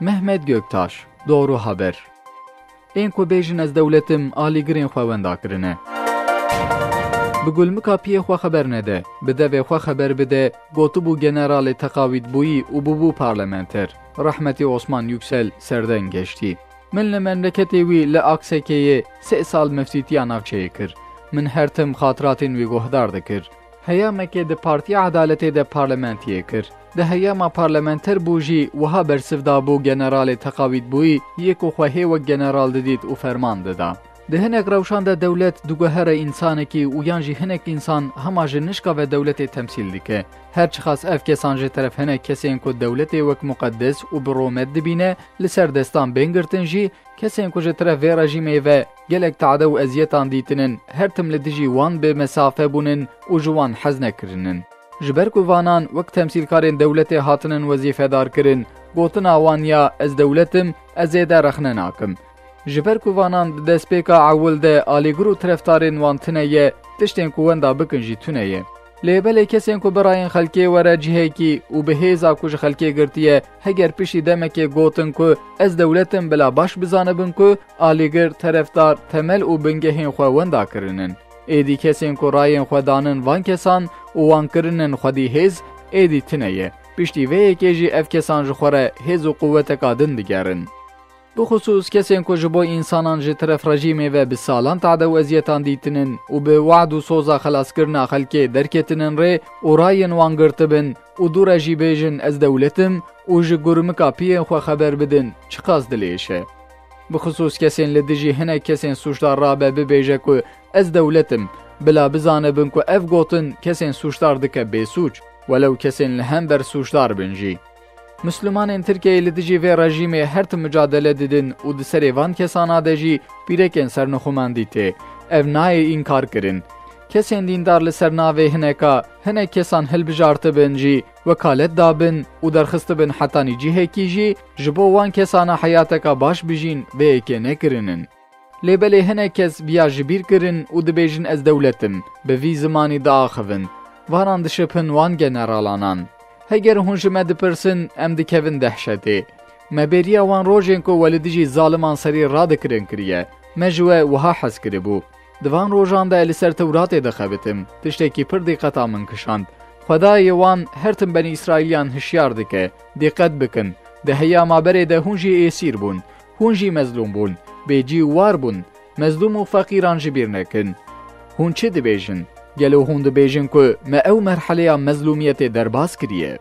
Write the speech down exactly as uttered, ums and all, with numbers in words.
Mehmet Göktaş, Doğru Haber. Ên ku bêjin ez dewlet im, alîgirên xwe wenda kirine. Bi gulmika piyê xwe xeber nede, bi devê xwe xeber bide, gotibû generalê teqawît bûyî û bûbû parlamenter. Rehmetî Osman Yüksel serdeng geştî. Min li memleketê wî li Aksekeyê sê sal miftîtiya navçeyê kir. Min her tim xatiratên wî guhdar dikir. Heyamekê di Partiya Edaletê de parlamentiyê kir. Di heyama parlamenter bû jî wiha bersiv dabû generalê teqawît bûyî yê ku xwe hê wek general didît û ferman dida. Di hinek rewşan de dewlet diguhere însanekî û yan jî hinek însan hema ji nişka ve dewletê temsîl dike. Her çiqas ev kesan ji teref hinek kesên ku dewletê wek muqeddes û bi rûmet dibîne, li ser destan bên girtin jî, kesên ku ji teref vê rejîmê ve gelek tade û eziyetan dîtinin, her tim li dijî wan bi mesafe bûnin û ji wan hez nekirinin. Ji ber ku vanan wek temsîlkarên dewletê hatinin wezîfedar kirin, gotina wan ya ez dewlet im, ez zêde rexne nakim. Ji ber ku vanan di destpêka ewil de alîgir û terefdarên wan tune ye, tiştên ku wenda bikin jî tune ye. Lê belê kesên ku bi rayên xelkê were cihekî û bi hêza ku ji xelkê girtiye, heger piştî demekê gotin ku ez dewlet im, bila baş bizanibin ku alîgir, terefdar, temel û bingehên xwe wenda kirinin. Êdî kesên ku rayên xwe danin van kesan û wan kirinin xwedî hêz, êdî tune ye. Piştî vê yekê jî ev kesan ji xwe re hêz û quweteka din digerin. Bixusûs kesên ku ji bo însanan ji teref rejîmê ve bi salan tade û eziyetan dîtinin û bi wad û soza xelaskirina xelkê derketinin rê û rayên wan girtibin û dû re jî bêjin ez dewlet im û ji gurmika piyên xwe xeber bidin, çiqas dilêş e. Bixusûs kesên li dijî hinek kesên sûcdar rabe bibêje ku ez dewlet im, bila bizanibin ku ev gotin kesên sûcdar dike bêsûc, welew kesên li hember sûcdar bin jî. Mislimanên Tirkiyeyê li dijî vê rejîmê her tim micadele didin û di serê van kesana de jî pîrekên sernixumandî tê. Ev nayê înkar kirin. Kesên dîndar li ser navê hineka, hinek kesan hilbijartibin jî, wekalet dabin û derxistibin hetanî cihekî jî, ji bo wan kesana heyateka baş bijîn, vê yekê nekirinin. Lê belê hinek kes viya ji bîr kirin û dibêjin ez dewlet im, bi vî zimanî diaxivin. Vanan dişibhin wan generalanan. Heger hûn ji me dipirsin, em dikevin dehşetê. Me bêriya wan rojên ku we li dijî zaliman serî radikirin kiriye. Me ji we wiha hez kiribû. Di van rojan de li ser Tewratê dixebitim. Tiştekî pir dîqeta min kişand. Xwedayê wan her tim Benî Îsraîliyan hişyar dike. Dîqet bikin. Di heyama berê de hûn jî êsîr bûn. Hûn jî mezlûm bûn. Bêcî û war bûn. Mezlûm û feqîran ji bîr nekin. Hûn çi dibêjin? Gelo hûn dibêjin ku me ew merheleya mezlûmiyetê derbas kiriye?